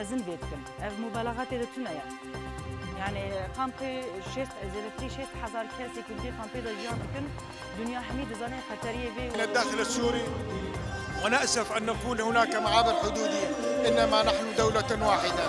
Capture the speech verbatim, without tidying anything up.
Mezin vê dikim. Ev mubalaxa tê de tune ye. Yani kampê şêst, zêdetirî şêst hezar kesê ku di vê kampê de jiyan dikin, dinya hemî dizane xeteriyê vê. الداخل السوري، ونأسف أن نكون هناك معابر حدودية، إنما نحن دولة واحدة.